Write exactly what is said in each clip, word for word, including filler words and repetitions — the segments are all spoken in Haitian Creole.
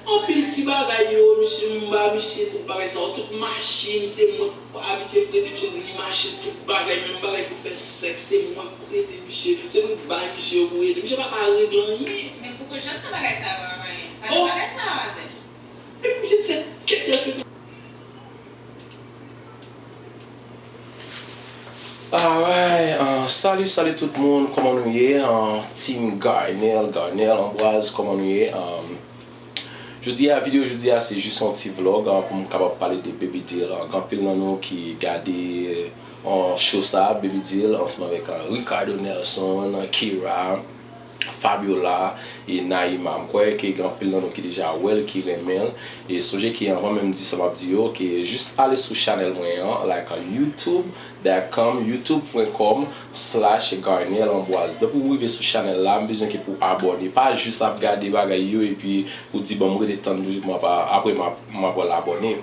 Anpil ti bagay yo, misye, m ba misye tout bagay sa yo, tout machin, se mwen k abitye prete misye ni machin, tout bagay, menm bagay pou fè sèks, se mwen k prete misye, se mwen k bay misye yo pou ede. Misye pa ka regle anyen. Men pou kote jan bagay sa yo, pa gen bagay sa yo avè l. Epi misye se kèk. Alright, uh, salut, salut tout moun, kòman nou ye? Uh, Team Garnel, Garnel Ambroise, kòman nou ye? Um, jodi a, videyo jodi a, se jis yon ti vlog, uh, pou m kapab pale de Baby Deal. Uh, gen anpil nan nou ki gade, uh, show sa, Baby Deal, ansanm avèk, uh, Ricardo Nelson, uh, Kira, Fabiola e Naima. M kwè ke gen anpil nan nou ki deja wè l, ki renmen l. E sonje ke anvan menm di sa m ap di yo, ke jis ale sou chanèl mwen an, like, uh, youtube dot com, youtube dot com slash Garnel Ambroise. Depi w rive sou chanèl la, m bezwen ke pou w abòne. Pa jis ap gade bagay yo epi ou di, "Bon, m rete tann toujou, m ap, apre m ap, m ap al abòne."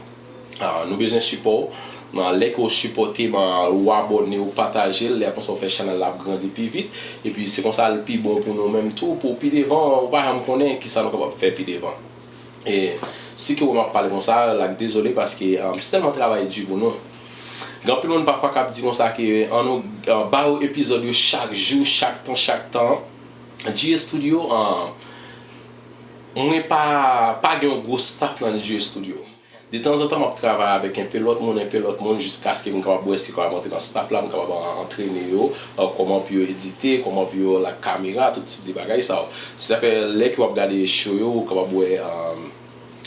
Ah, nou bezwen sipò w. Ah, lè ke w sipòte m, ou abòne, ou pataje l, lè konsa w fè chanèl la ap grandi pi vit. Epi se konsa l pi bon pou nou menm tou, pou pi devan, ou pa janm konnen kisa nou kapab fè pi devan. E si ke w wè m ap pale konsa, like, dezole paske, ah, se tèlman travay di pou nou. Gen anpil moun pafwa k ap di konsa ke, ah, nou, ah, ba yo epizòd yo chak jou, chak tan, chak tan. G S Studio, ah, mwen pa, pa gen yon gwo staff nan G S Studio. Detanzantan, m ap travay avèk enpe lòt moun, enpe lòt moun, jiskaske m kapab wè si kapab antre nan staff la, m kapab an-, antrene yo, euh, kòman pou yo edite, kòman pou yo lage kamera, tout tip de bagay sa yo. Se sa fè, lè ke w ap gade show yo, ou kapab wè, euh,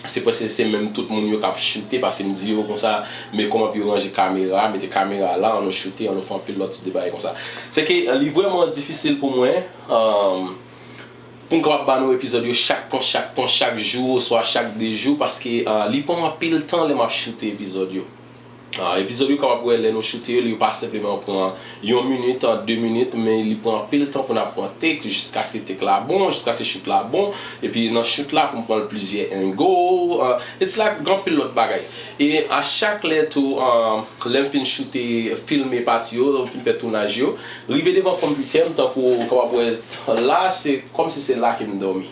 se prèske se menm tout moun yo k ap choute, paske m di yo konsa, men kòman pou yo ranje kamera, mete kamera la, ann nou choute, ann nou fè anpil lòt tip de bagay konsa. Se ke, euh, li vrèman difisil pou mwen, euh, pou m kapab ba nou epizòd yo chak tan, chak tan, chak jou, oswa chak de jou, paske, ah, li pran anpil tan lè m ap choute epizòd yo. Ah, epizòd yo kapab wè lè nou choute yo, li pa senpleman pran yon minit, ah, de minit, men li pran anpil tan pou n ap pran take, jiskaske take la bon, jiskaske shoot la bon, epi nan shoot la pou m pran l plizyè angle, ah, it's like gen anpil lòt bagay. E a chak lè tou, ah, lè m fin choute, filme pati yo, lè m fin fè tounaj yo, rive devan konpitè m, tankou w kapab wè la, se kòmsi se la ke m dòmi.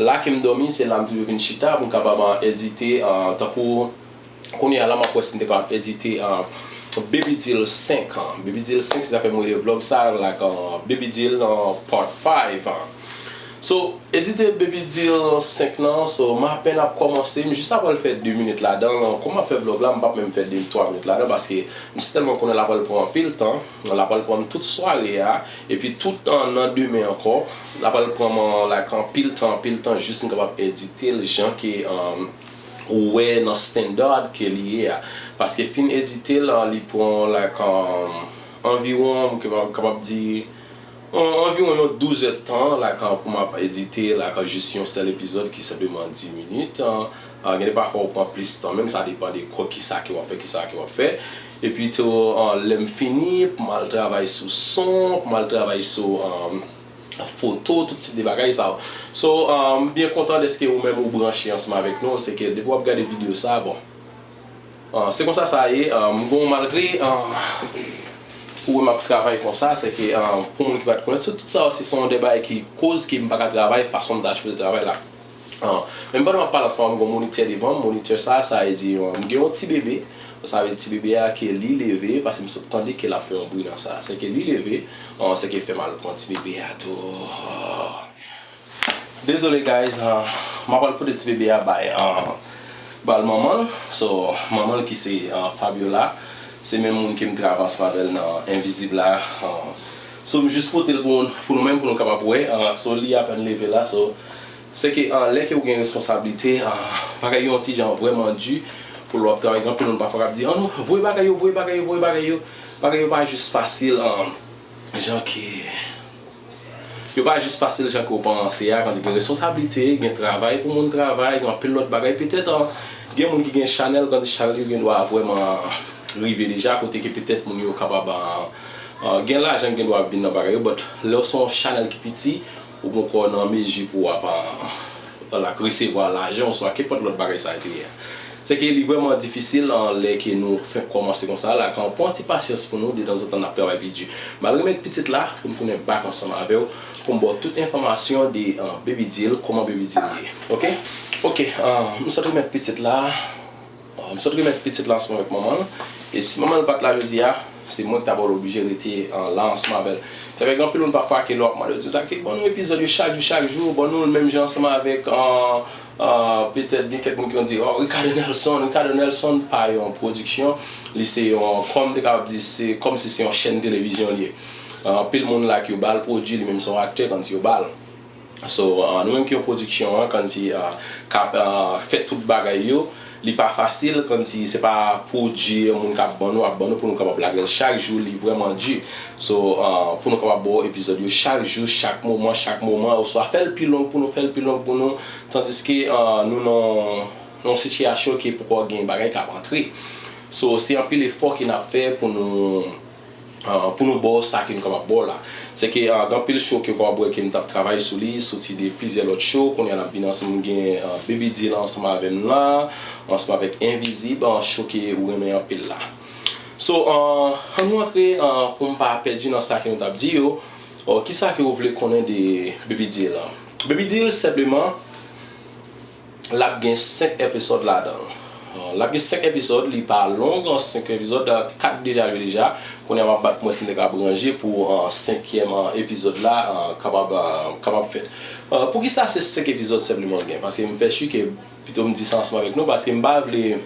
La ke m dòmi, se la m toujou vin chita pou m kapab, ah, edite, ah, tankou kounye a la, m ap wè si m te kapab edite, ah, Baby Deal senk, ah. Baby Deal senk, se sa fè m rele vlog sa, like, ah, Baby Deal, ah, part five, ah. So, edite Baby Deal senk nan, so, m apèn ap kòmanse, m jis apral fè de minit ladan l, kòm m ap fè vlog la, m p ap menm fè de, twa minit ladan, paske m si tèlman konnen l apral pran anpil tan, l apral pran m tout sware a, epi tout, ah, nan demen ankò, l apral pran m, like, anpil tan, anpil tan, jis m kapab edite l jan ke, ah, ou wè nan standard ke li ye a. Paske fin edite l, li pran, like, um, anviwon, m kapab, kapab di, an-, anviwon yon douz èdtan, like, pou m ap edite, like, jis yon sèl epizòd ki senpleman dis minit. Ah, gen de pafwa ou pran plis tan, menm sa depann de kwa, kisa ke w ap fè, kisa ke w ap fè. Epi tou, ah, lè m fini, pou m al travay sou son, pou m al travay sou, um, foto, tout tip de bagay sa yo. So, ah, m byen kontan dèske ou menm ou branche ansanm avèk nou, se ke depi w ap gade videyo sa, bon. Ah, se konsa sa ye, ah, m gon malgre, ah, ou wè m ap travay konsa, se ke, ah, pou moun ki pa t konnen, tout, tout sa yo, se se yon de bagay ki koz ke m pa ka travay fason m ta sipoze travay la. Ah, menm pandan m ap pale ansanm, m gon monitè devan m, monitè sa, sa vle di, ah, m gen yon ti bebe, sa vle di ti bebe a ke li leve, paske m sot tande ke l ap fè yon bri nan sa. Se ke li leve, ah, se ke fè m al pran ti bebe a tou. Ah. Dezole, guys, ah, m ap al pote ti bebe a bay, ah, ba l manman l. So, manman l ki se, ah, Fabiola, se menm moun ke m travay ansanm avè l nan Envizib la. Ah. So, m jis pote l pou, pou nou menm, pou nou kapab wè. Ah, so, li apèn leve la. So, se ke, ah, lè ke ou gen responsablite, ah, bagay yo yon ti jan vrèman di pou lè w ap travay. Gen anpil moun pafwa k ap di, "An nou, voye bagay yo, voye bagay yo, voye bagay yo." Bagay yo pa jis fasil, ah, jan ke Yo pa jis fasil jan ke w panse a, kòm gen responsablite, gen travay pou moun travay, gen anpil lòt bagay. Petèt, ah, gen moun ki gen chanèl, kòm chanèl yo gen dwa vrèman rive deja, kote ke petèt moun yo kapab, ah, ah, gen lajan gen dwa vin nan bagay yo, but lè w se yon chanèl ki piti, ou poko nan mezi pou w ap, ah, like, resevwa lajan, oswa kenpòt lòt bagay sa te ye a. Se ke li vrèman difisil, an, lè ke nou fèk kòmanse konsa la, kan pran ti pasyans pou nou, detanzantan n ap travay pi di. M al remèt pitit la, pou m tounen back ansanm avè w, pou m ba w tout enfòmasyon de, an, Baby Deal, kòman Baby Deal ye. Oke? Oke, an, m sot remèt pitit la, an, m sot remèt pitit la ansanm avèk manman l. E si manman l pa t la jodi a, se mwen ki ta pral oblije rete, an, la ansanm avè l. Sa fè gen anpil moun pafwa ke lè w ap mande yo, di sa ke ban nou epizòd yo chak jou, chak jou, ban nou l menm jan ansanm avèk, an, Ah, petèt gen kèk moun ki konn di, oh, Ricardo Nelson, Ricardo Nelson pa yon pwodiksyon, li se yon, kòm te kapab di, se kòmsi se yon chèn televizyon li ye. Ah, anpil moun la ki yo ba l pwodui, li menm se yon aktè, konn di yo ba l. So, ah, nou menm ki yon pwodiksyon an, konn di, ah, k ap, ah, fè tout bagay yo, li pa fasil, konn di se pa pwodui yon moun k ap ban nou, ap ban nou pou nou kapab lage l chak jou, li vrèman di. So, ah, pou nou kapab ba w epizòd yo chak jou, chak moman, chak moman, oswa fè l pi long pou nou, fè l pi long pou nou, tandiske, ah, nou nan yon sitiyasyon ke poko gen bagay k ap antre. So, se anpil efò ke n ap fè pou nou, ah, pou nou ba w sa ke nou kapab ba w la. Se ke, ah, gen anpil show ke w kapab wè ke m t ap travay sou li, soti de plizyè lòt show, kounye a n ap vin ansanm, gen, ah, Baby Deal ansanm avè m la, ansanm avèk Envizib, ah, show ke ou renmen anpil la. So, ah, ann nou antre, ah, pou m pa pèdi nan sa ke nou t ap di yo. Oh, kisa ke ou vle konnen de Baby Deal la? Baby Deal, senpleman, l ap gen senk episode ladan l. Ah, l ap gen senk episode, li pa long, an, senk episode, ah, kat deja jwe deja. Kounye a m ap bat mwen si m te ka ranje pou, ah, senkyèm, ah, epizòd la, ah, kapab, ah, kapab fèt. Ah, poukisa se senk epizòd senpleman l gen? Paske m fè si ke, pito m di sa ansanm avèk nou, paske m pa vle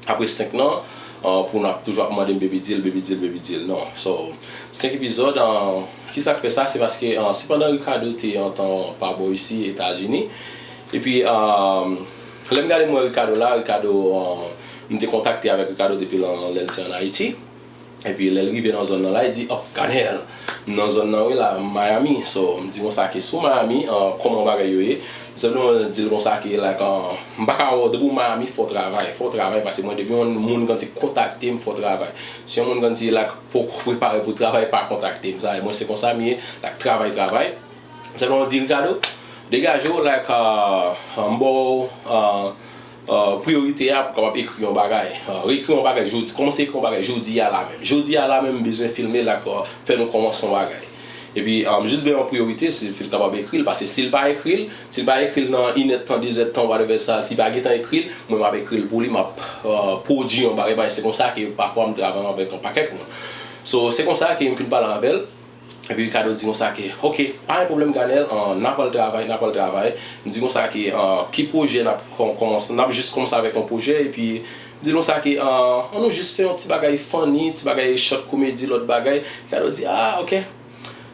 apre senk nan, ah, pou n ap toujou ap mande m Baby Deal, Baby Deal, Baby Deal. Non. So, senk epizòd, ah, kisa k fè sa? Se paske, ah, se pandan Ricardo te antan pa bò isi, Etazini. Epi, ah, lè m gade m wè Ricardo la, Ricardo, ah, m te kontakte avèk Ricardo depi lan, lè l te ann Ayiti. Epi lè l rive nan zòn nan la, li di, oh, Ganel, m nan zòn nan wi la, Miami. So, m di konsa ke si w Miami, ah, kòman bagay yo ye? M senpleman di l konsa ke, like, ah, m pa ka wè w, depi w Miami, fò w travay, fò w travay, paske mwen, depi yon moun konn di kontakte m, fò w travay. Si yon moun konn di, like, poko prepare pou travay, pa kontakte m. Sa, mwen, se konsa m ye, like, travay, travay. M senpleman di, Ricardo, degaje w, like, ah, ah, m ba w, ah, ah, priyorite a pou w kapab ekri yon bagay. Ah, ekri yon bagay jodi, kòmanse ekri yon bagay jodi a la menm. Jodi a la menm, m bezwen filme, like, ah, fè nou kòmanse yon bagay. Epi, ah, m jis bay yon priyorite, si l kapab ekri l, paske si l pa ekri l, si l pa ekri l nan inèdtan, dezèdtan, whatever sa, si l pa gentan ekri l, mwen m ap ekri l pou li, m ap, ah, pwodui yon bagay, bagay. Se konsa ke pafwa m travay avèk yon pakèt moun. So, se konsa ke m fin pale avè l. Epi Ricardo di konsa ke, ok, pa gen pwoblèm, Ganel, ah, n ap al travay, n ap al travay. M di konsa ke, ah, ki pwojè n ap kò-, kòmanse, n ap jis kòmanse avèk yon pwojè, epi m di l konsa ke, ah, ann nou jis fè yon ti bagay funny, ti bagay short komedi, lòt bagay. Ricardo di, ah, ok.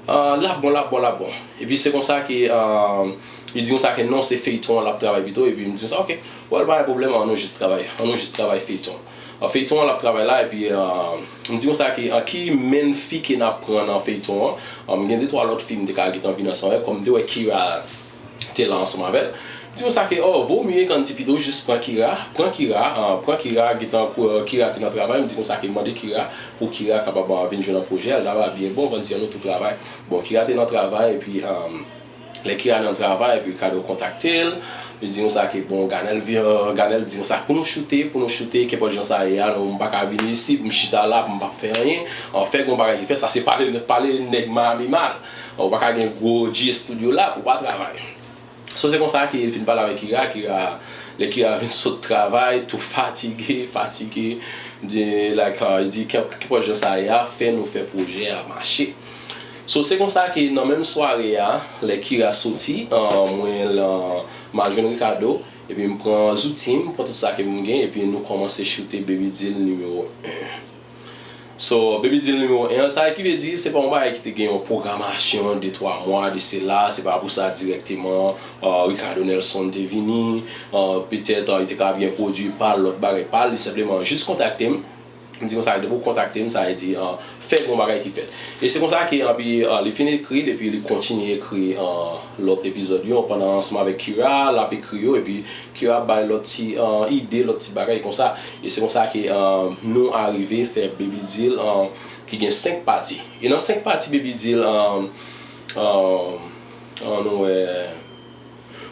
Ah, l ap bon, l ap bon, l ap bon. Epi se konsa ke, ah, li di konsa ke non, se feyton an l ap travay pito, epi m di konsa, ok, well, pa gen pwoblèm, ann nou jis travay, ann nou jis travay feyton. Ah, feyton an l ap travay la, epi, ah, m di konsa ke, ah, ki menm fi ke n ap pran nan feyton an? Ah, m gen de twa lòt fi m te ka gentan vin ansanm avè l, kòm m te wè Kira te la ansanm avè l. M di konsa ke, oh, vo mye konn di pito jis pran Kira, pran Kira, ah, pran Kira, gentan kou, Kira te nan travay, m di konsa ke mande Kira, pou Kira kapab, ah, vin jwe nan pwojè a, l ta va byen bon, konn di ann nou tou travay. Bon, Kira te nan travay, epi, ah, lè Kira nan travay, epi Ricardo kontakte l, li di konsa ke, bon, Ganel vi-, Ganel di konsa, pou nou choute, pou nou choute, kenpòt jan sa ye a, non, m pa ka vini isi, m chita la, m p ap fè anyen. An fè, gon bagay ki fèt, sa se pale, pale nèg Miami mal. Ou pa ka gen gwo G Studio la pou w pa travay. So, se konsa ke l fin pale avèk Kira, Kira, lè Kira vin sot travay, tou fatige, fatige, di, like, ah, li di, kenpòt jan sa ye a, fè nou fè pwojè a mache. So, se konsa ke nan menm sware a, lè Kira soti, ah, mwen, ah, m al jwenn Ricardo, epi m pran zouti m, pran tout sa ke m gen, epi nou kòmanse choute Baby Deal nimewo en. So, Baby Deal nimewo en an, sa ki vle di, se pa yon bagay ki te gen yon pwogramasyon de twa mwa de sela, se pa pou sa dirèkteman, ah, Ricardo Nelson te vini, ah, petèt, ah, li te ka byen pwodui pa l, lòt bagay pa l, li senpleman jis kontakte m. M di konsa, depi w kontakte m, sa vle di, ah, fèk gon bagay ki fèt. E se konsa ke, ah, epi, ah, li fin ekri l, epi li kontinye ekri, ah, lòt epizòd yo, pandan ansanm avèk Kira, l ap ekri yo, epi Kira ap bay lòt ti, ah, ide, lòt ti bagay konsa. E se konsa ke, ah, nou arive fè Baby Deal, ah, ki gen senk pati. E nan senk pati Baby Deal, ah, ah, ah, nou wè,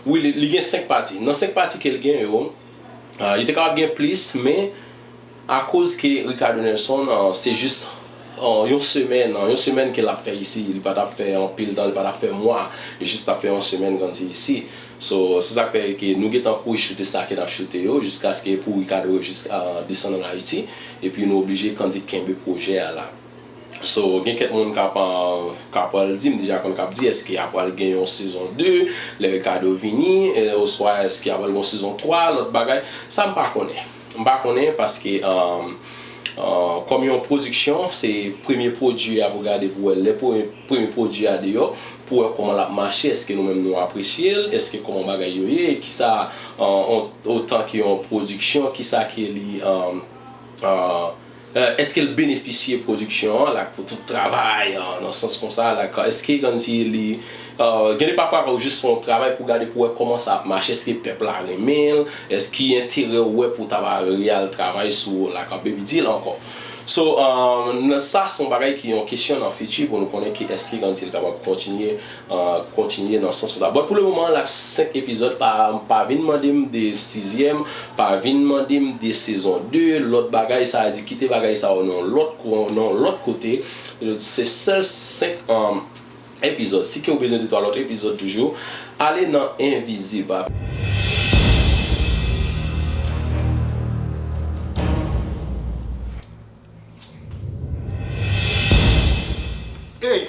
wi, li, li gen senk pati. Nan senk pati ke l gen yo, Ah, li te kapab gen plis, men akoz ke Ricardo Nelson, ah, se jis, ah, yon semèn, ah, yon semèn ke l ap fè isi, li pa t ap fè anpil tan, li pa t ap fè mwa, li jis t ap fè yon semèn kòmsi isi. So, se sa k fè ke nou gentan kouri choute sa ke n ap choute yo, jiskaske pou Ricardo jis, ah, desann ann Ayiti, epi nou oblije kòmsi kenbe pwojè a la. So, gen kèk moun k ap, ah, k ap pral di, m deja konn k ap di, èske a pral gen yon sezon de, lè Ricardo vini, eh, oswa èske a pral gen yon sezon twa, lòt bagay, sa m pa konnen. M pa konnen paske, ah, ah, kòm yon pwodiksyon, se premye pwodui a pou gade pou wè lè premye, premye pwodui a deyò, pou wè kòman l ap mache, èske nou menm nou apresye l, èske kòman bagay yo ye, kisa, ah, an, otan ke yon pwodiksyon, kisa ke li, ah, ah, eh, èske l benefisye pwodiksyon an, like, pou tout travay, ah, nan sans konsa, like, èske kòmsi li, ah, gen de pafwa ou jis fè yon travay pou gade pou wè kòman sa ap mache, èske pèp la renmen l, èske ki enterè ou wè pou w ta va reyal travay sou, like, Baby Deal ankò. So, ah, nan sa se yon bagay ki yon kesyon nan fiti pou nou konnen ki èske kòmsi l kapab kontinye ah, kontinye nan sans konsa. But pou le moman, la senk epizòd, pa, pa vin mande m de sizyèm, pa vin mande m de sezon de, lòt bagay, sa a di kite bagay sa yo nan lòt ko-, nan lòt kote. Se sèl senk, um, epizòd. Si ke w bezwen de twa lòt epizòd toujou, ale nan Envizib. Hey!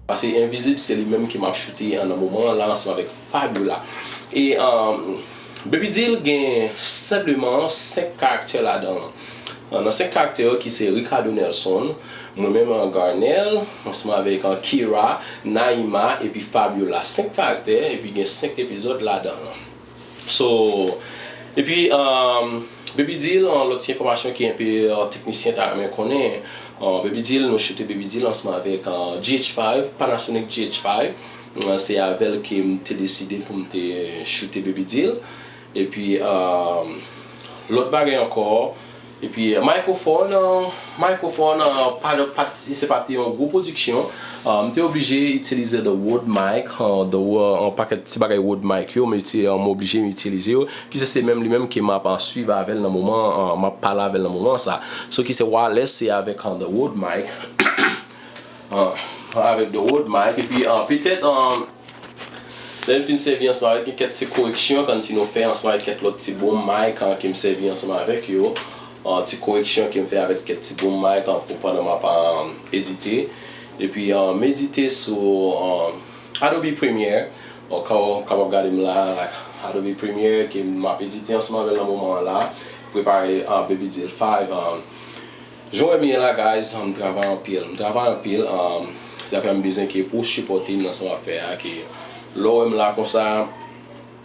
Paske Envizib se li menm ke m ap choute an nan moman an la ansanm avèk Fabiola. E, um, Baby Deal gen senpleman senk karaktè ladan l. Nan senk karaktè yo ki se Ricardo Nelson, mwen menm an Garnel, ansanm avèk an Kira, Naima epi Fabiola. Senk karaktè epi gen senk epizòd ladan l. So, epi, um, Baby Deal, uh, lòt ti enfòmasyon ke enpe, uh, teknisyen ta renmen konnen, uh, Baby Deal, nou choute Baby Deal ansanm avèk, uh, G H five, Panasonic G H five. Uh, se avè l ke m te deside pou m te choute Baby Deal. Epi, um, lòt bagay ankò, epi, uh, microphone, uh, microphone, uh, pa, pa, se pa te yon gwo pwodiksyon. Uh, m te oblije itilize The Rode mic, uh, the, uh, yon pakèt ti bagay Rode mic yo, m iti-, uh, m oblije m itilize yo, ki se, se menm li menm ke m ap, uh, swiv avè l nan moman, uh, m ap pale avè l nan moman sa. So ki se wireless, se avèk, uh, The Rode mic. Uh, avèk The Rode mic, epi, uh, petèt, uh, lè m fin sèvi ansanm avèk kèk ti koreksyon, kòmsi nou fè ansanm avèk kèk lòt ti boom mic, an, ke m sèvi ansanm avèk yo. An, ti koreksyon ke m fè avèk kèk ti boom mic, an, pou pandan m ap, an, edite. Epi, an, m edite sou, an, Adobe Premiere. An, kan w kapab gade m la, like, Adobe Premiere ke m ap edite ansanm avè l nan moman an la. Prepare, an, Baby Deal five, an, Jan w wè m ye la, guys, m travay anpil. M travay anpil, um, se sa fè m bezwen ke pou w sipòte m nan sa m ap fè a, ke lè w wè m la konsa,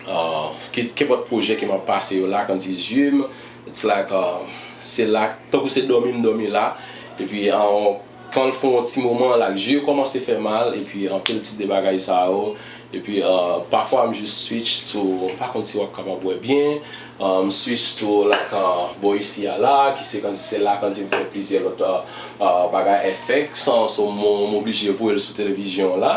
uh, ke, kenpòt pwojè ke m ap pase yo la, kan di zye m, it's like, uh, se la, tankou se dòmi m dòmi la. Epi, uh, kan l fè yon ti moman, like, zye yo kòmanse fè mal, epi anpil tip de bagay sa yo. Epi, uh, pafwa m jis switch to, m pa konn si w ap kapab wè byen, uh, m switch to, like, uh, bò isi a la, ki se kan, se la kan di m fè plizyè lòt, uh, uh, bagay F X, uh, so m, m oblije voye l sou televizyon an la,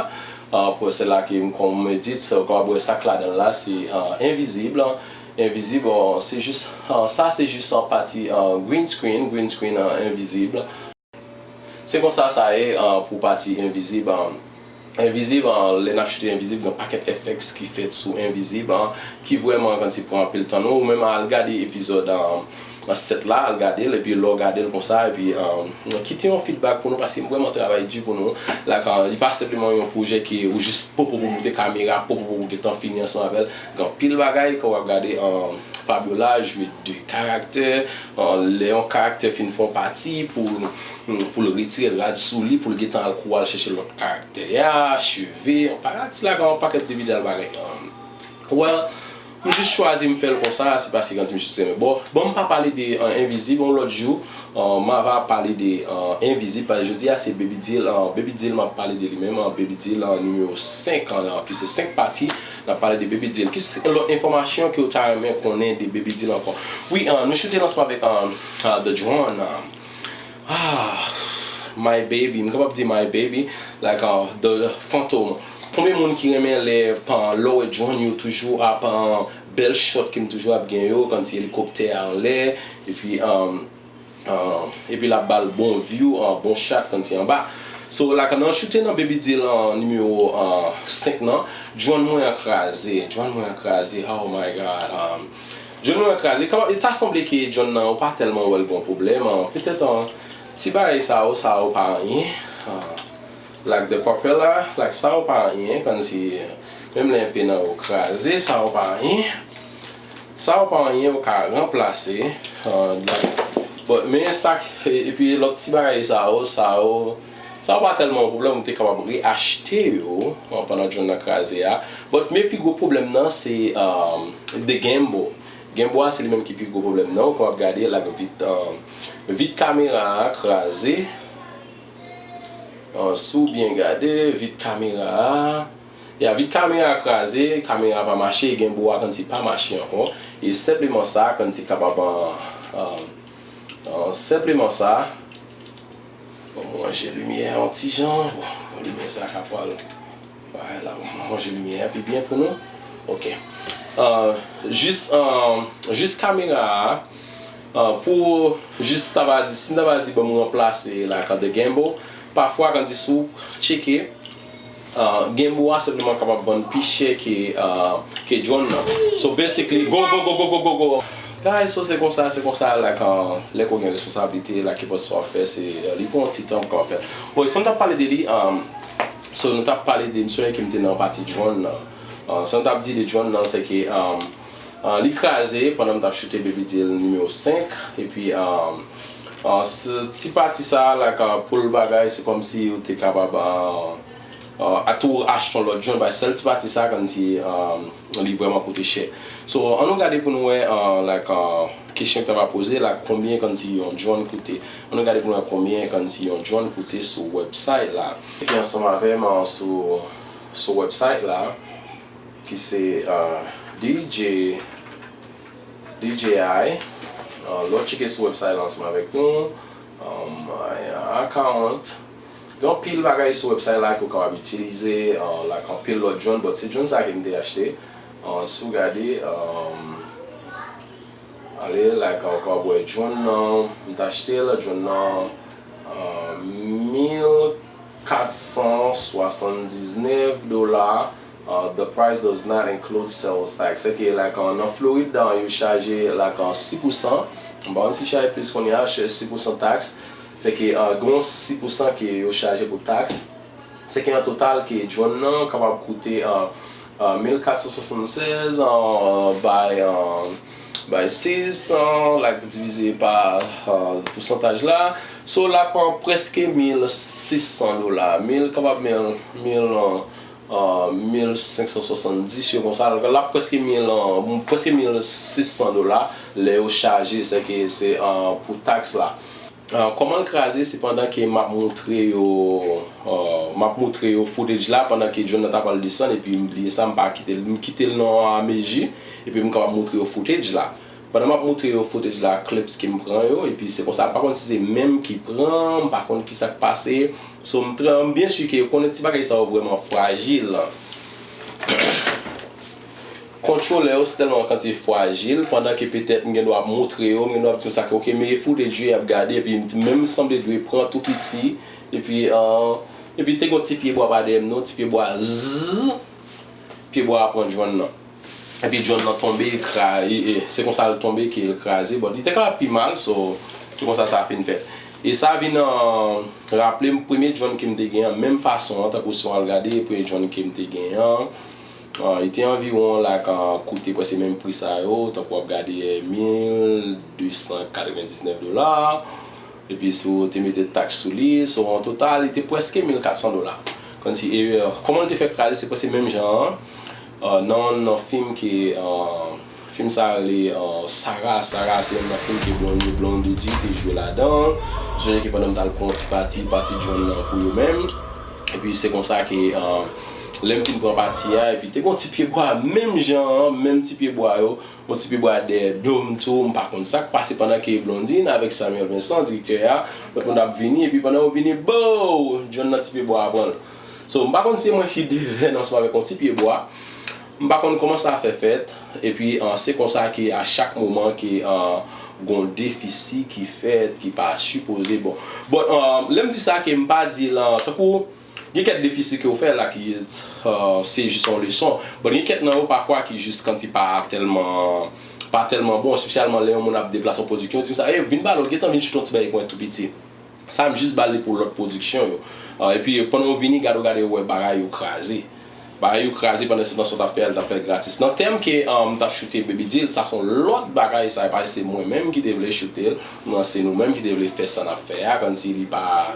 uh, pou se la ke m, kòm m edit, so w kapab wè sa k ladan l la, se, uh, Envizib, uh, Envizib, uh, se jis, uh, sa se jis, uh, pati, uh, green screen, green screen, uh, Envizib. Se konsa sa ye, an, pou pati Envizib, an. Envizib, an, lè n ap choute Envizib, gen yon pakèt F X ki fèt sou Envizib, an, ki vrèman, kòmsi, pran anpil tan nou. Ou menm al gade epizòd, an, Nan set la, al gade l, epi lè w gade l konsa, epi um, kite yon feedback pou nou, paske m vrèman travay di pou nou. Like, uh, li pa senpleman yon pwojè ke ou jis popopo moute kamera, popopo ou gentan fini ansanm avè l. Gen anpil bagay ke w ap gade, um, Fabiola jwe de karaktè, uh, lè yon karaktè fin fè yon pati pou, pou l retire rad sou li, pou l gentan al kouri al chèche lòt karaktè a, cheve, yon pa-, atis la gen yon pakèt de videyo bagay. Um, well, M jis chwazi m fè l konsa, se paske kanti m jis renmen. Bon, bon, m pa pale de uh, Envizib, yon lòt jou, uh, m ava pale de uh, Envizib, paske jodi a se Baby Deal, uh, Baby Deal m ap pale de li menm, uh, Baby Deal uh, nimewo senk an, uh, ki se senk pati, n ap pale de Baby Deal. Ki se lòt enfòmasyon ke w ta renmen konnen de Baby Deal ankò? Wi, uh, nou choute lansman avèk uh, uh, The Drone, uh, Ah, my baby, m kapab di my baby, like uh, the Phantom. Konbyen moun ki renmen lè pa lè w wè drone yo toujou ap uh, bèl shot ke m toujou ap gen yo, kansi elikoptè a anlè, epi um, uh, epi l ap ba l bon view, uh, bon shot kansi anba. So, like, nan choute nan Baby Deal uh, nimewo uh, senk nan, drone mwen an kraze, drone mwen an kraze, oh my God. Um, Drone mwen an kraze. Kòman, e ta sanble ke drone nan, ou pa tèlman wè l gon pwoblèm, an. Petèt, an, ti bagay sa yo, sa yo pa anyen. An, like the propeller, like sa yo pa anyen, kòmsi, menm lè enpe nan yo kraze, sa yo pa anyen. Sa yo pa anyen, ou ka ranplase. An, like, bon, men sa k, e- epi lòt ti bagay sa yo, sa yo, sa yo pa tèlman yon pwoblèm, ou te kapab reachte yo, an, pandan drone nan kraze a. But men pi gwo pwoblèm nan, se, um, the gimbal. Gimbal a se li menm ki pi gwo pwoblèm nan, ou kapab gade, like, vit, um, vit kamera a kraze. Uh, si w byen gade, vit kamera a. Ya, vit kamera a kraze, kamera a pa mache, gimbal a kòmsi pa mache ankò. E senpleman sa, kòmsi kapab, uh, um, uh, senpleman sa, Bon, mwen ranje limyè a yon ti jan. Bon, limyè sa ka pral. Bagay la, bon, mwen ranje limyè a pi byen pou nou. Ok. Uh, jis, uh, jis kamera a, uh, pou jis ta va di, si m ta va di, bon, m ranplase la kan de gimbal, pafwa, kan di sou tcheke, uh, gimbal a senpleman kapab vann pi chè ke, uh, ke drone nan. So, basically, go, go, go. Guys, so se konsa, se konsa, like, uh, lè ke w gen responsablite, like, kenpòt sa w ap fè, se, uh, li pran yon ti tan pou w kapab fè. Bon, sa m t ap pale de li, um, so, nou t ap pale de, m sonje ke m te nan pati drone nan. Uh, sa m t ap di de drone nan, se ke, um, uh, li kraze pandan m t ap choute Baby Deal nimewo senk, epi, um, uh, se ti pati sa, like, uh, pou l bagay, se kòmsi ou te kapab, uh, uh, a tou achte yon lòt drone, bay sèl ti pati sa, kòmsi, um, li vrèman koute chè. So, ann nou gade pou nou wè, uh, like, uh, kesyon ki ta va poze, like, konbyen kòmsi yon drone koute. Ann nou gade pou nou wè konbyen kòmsi yon drone koute sou website la. Ki ansanm avè m, uh, sou, sou website la, ki se, uh, D J, D J I. Uh, lè w tcheke sou website la ansanm avèk nou, um, my account. Gen anpil bagay sou website la ke w kapab itilize, uh, like anpil lòt drone, but se drone sa ke m te achte. Uh, si w gade, um, ale, like, w kapab wè drone nan, m t achte l, drone nan, uh, mil kat san swasanndiznèf dola, uh, the price does not include sales tax. Se ke, like, uh, nan Florid, uh, yo chaje, like, uh, sis pousan. M pa konn si chaje plis kounye a, sis pousan tax. Se ke, uh, gen yon sis pousan ke yo chaje pou tax. Se ke an total ke drone nan kapab koute, uh, uh, mil kat san swasannsèz, uh, bay, uh, bay sis, uh, like, divize pa, uh, pousantaj la. So, l ap pran prèske mil sis san dola. Mil, kapab mil, mil, uh, uh, mil senk san swasanndis yo konsa. L ap prèske mil, uh, prèske mil sis san dola lè yo chaje, se ke se, uh, pou tax la. Uh, kòman l kraze, se pandan ke m ap moutre yo, uh, m ap moutre yo footage la, pandan ke drone nan ta pral desann, epi m bliye sa, m pa kite l, m kite l nan a mezi, epi m kapab moutre yo footage la. Pandan m ap moutre yo footage la, clips ke m pran yo, epi se konsa, m pa konn si se menm ki pran, m pa konn kisa k pase. So, m tran-, m byen si ke yo konnen ti bagay sa yo vrèman frajil. Kontwolè yo se tèlman yon kantite frajil, pandan ke petèt m gen dwa ap moutre yo, m gen dwa ap di yo sa ke, ok, mete footage yo, y ap gade, epi m menm sanble dwe pran tou piti, epi, uh, epi te gen yon ti pyebwa pa dèyè m non, ti pyebwa zzz, pyebwa a pran drone nan. Epi John nan tonbe, l kraze, se konsa l tonbe ke l kraze, but li te ka pi mal, so se konsa sa fin fèt. E sa vin raple m premye John ke m te gen an, menm fason an, tankou si w al gade premye John ke m te gen an, li te anviwon like koute prèske menm pri sa yo, tankou w ap gade mil de san katrevendiznèf dola. Epi si w te mete taks sou li, so an total li te prèske mil katsan dola. Kòmsi e kòman l te fè kraze, se prèske menm jan an. Nan nan fim ke fim sa rele Sarah. Sarah se youn nan fim ke Blondedy te jwe ladan. M sonje ke pandan m t al pran ti pati pati John nan pou yo menm, epi se konsa ke lè m fin pran pati a epi te gon ti pye bwa menm jan an, menm ti pye bwa yo, yon ti pye bwa dèyè do m tou, m pa konn sa k pase pandan ke Blondedy avèk Samuel Vincent, direktè a, lòt moun ap vini, epi pandan yo vini, bow! John nan ti pye bwa a pran l. So, m pa konn si se mwen ki devèn ansanm avèk yon ti pye bwa. M pa konn kòman sa fè fèt. Epi, se konsa ke a chak moman ke gon defisi ki fèt, ki pa sipoze bon. Bon, lè m di sa ke m pa di l, tankou gen kèk defisi ke w fè la ki se jis yon leson. Bon, gen kèk nan yo pafwa ki jis kòmsi pa tèlman pa tèlman bon, espesyalman lè yon moun ap deplase yon pwodiksyon, di konsa, ey, vin ba l, ou gentan vin choute yon ti bagay pou mwen tou piti. Sa m jis ba l li pou lòt pwodiksyon yo. Epi pandan yo vini, gade w gade yo wè bagay yo kraze. Bagay yo kraze pandan se tan sa w t ap fè a, l t ap fè l gratis. Nan tèm ke m t ap choute Baby Deal, sa se yon lòt bagay, sa e pa se mwen menm ki te vle choute l, non, se nou menm ki te vle fè sa n ap fè a, kòmsi li pa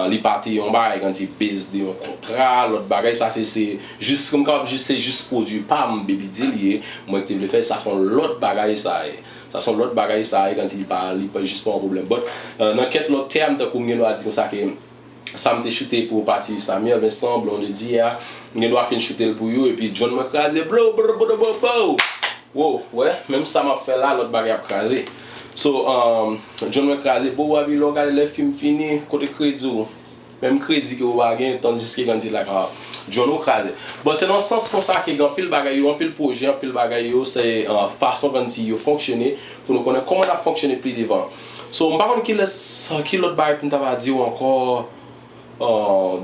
li pa te yon bagay, kòmsi base de yon kontra, lòt bagay, sa se se jis, m kapab jis, se jis pwodui pa m, Baby Deal ye, mwen ki te vle fè l, sa se yon lòt bagay sa ye. Sa se yon lòt bagay sa ye, kòmsi li pa, li pa jis pa yon pwoblèm. But nan kèk lòt tèm, tankou m gen dwa di konsa ke sa m te choute pou pati Samuel Vincent, Blondedy a, m gen dwa fin choute l pou yo, epi John mwen kraze, blow, blow, blow, blow, blow. Wow, wè, menm sa m ap fè la, lòt bagay ap kraze. So, John mwen kraze, bow, epi lè w gade lè fim fini, kote kredi w? Menm kredi ke w pa gen, tandiske kòmsi like John ou kraze. Bon, se nan sans konsa ke gen anpil bagay yo, anpil pwojè, anpil bagay yo, se fason kòmsi yo fonksyone, pou nou konnen kòman n ap fonksyone pi devan. So, m pa konn kilès, ki lòt bagay pou m ta va di w ankò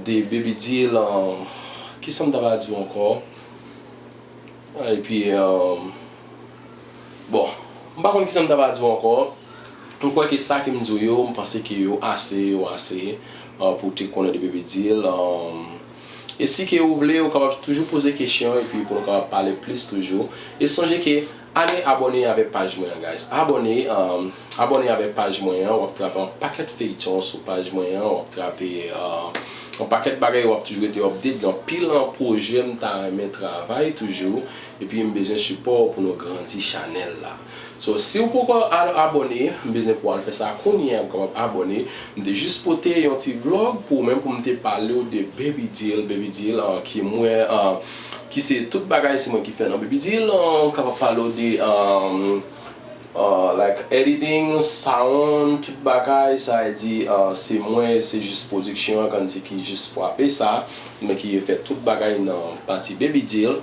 de Baby Deal, kisa m ta va di w ankò? Epi, bon, m pa konn kisa m ta va di w ankò. M kwè ke sa ke m di w yo, m panse ke yo ase, yo ase pou w te konnen de Baby Deal. E si ke ou vle, ou kapab toujou poze kesyon epi pou nou kapab pale plis toujou. E sonje ke ale abòne avèk paj mwen an, guys. Abòne, abòne avèk paj mwen an, w ap trape yon pakèt feyton sou paj mwen an, w ap trape yon pakèt bagay, w ap toujou rete update, gen anpil pwojè m ta renmen travay toujou, epi m bezwen sipò w pou nou grandi chanèl la. So, si w poko al abòne, m bezwen pou w al fè sa kounye a, pou w kapab abòne. M te jis pote yon ti vlog pou ou menm, pou m te pale w de Baby Deal, Baby Deal, ki mwen, ki se tout bagay, se mwen ki fè nan Baby Deal, m kapab pale w de like editing, sound, tout bagay, sa vle di se mwen, se jis pwodiksyon an, kòmsi ki jis frape sa, men ki fè tout bagay nan pati Baby Deal.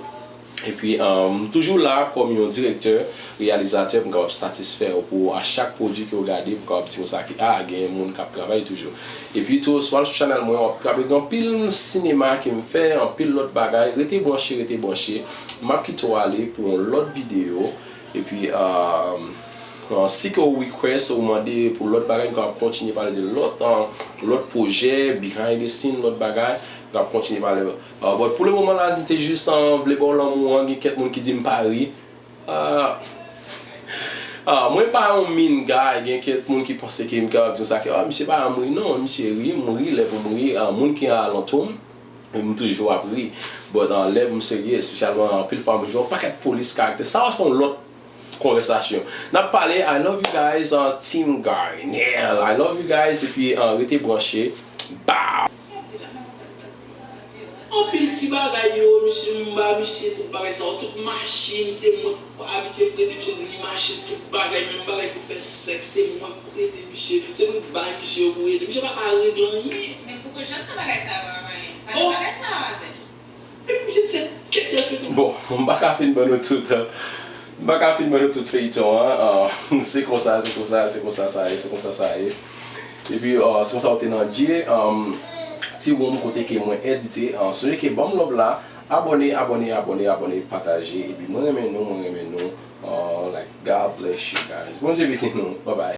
Epi m toujou la kòm yon direktè, reyalizatè, pou m kapab satisfè w pou a chak pwodui ke w gade, pou m kapab di konsa ke a, gen moun k ap travay toujou. Epi tou, swa sou chanèl mwen, w ap trape gen anpil sinema ke m fè, anpil lòt bagay. Rete branche, rete branche. M ap kite w ale pou yon lòt videyo. Epi, si ke w request, ou mande pou lòt bagay, m kapab kontinye pale de lòt, lòt pwojè, behind the scene, lòt bagay, m kapab kontinye pale. But pou le moman la, m te jis vle ba w lanmou an, gen kèk moun ki di m pa ri. Ah, mwen pa yon mean guy, gen kèk moun ki panse ke m kapab di konsa ke, ah, misye pa janm ri, non, misye ri, m ri, lè pou m ri, moun ki alantou m, m toujou ap ri. But lè pou m serye, espesyalman anpil fwa m jwe yon pakèt polis karaktè. Sa se yon lòt konvèsasyon. N ap pale, I love you guys, Team Garnel. I love you guys, epi rete branche. Bow! Anpil ti bagay yo, misye, m ba misye tout bagay sa yo, tout machin, se mwen k abitye prete misye ni machin, tout bagay, menm bagay pou fè sèks, se mwen k prete misye, se mwen k bay misye yo pou ede. Misye pa ka regle anyen. Men poko jan sa bagay sa yo anyen. Pa gen bagay sa yo avè l. Epi misye se kèt feyton. Bon, m pa ka fin ban nou tout, m pa ka fin ban nou tout feyton an. Se konsa, se konsa, se konsa sa ye, se konsa sa ye. Epi, se konsa w te nan Dye, ti wonm kote ke mwen edite. Sonje ke Ban m Love la, Abòne, abòne, abòne, abòne, pataje. Epi mwen renmen nou, mwen renmen nou. Uh, like, God bless you guys. Bondye beni nou. Bye bye.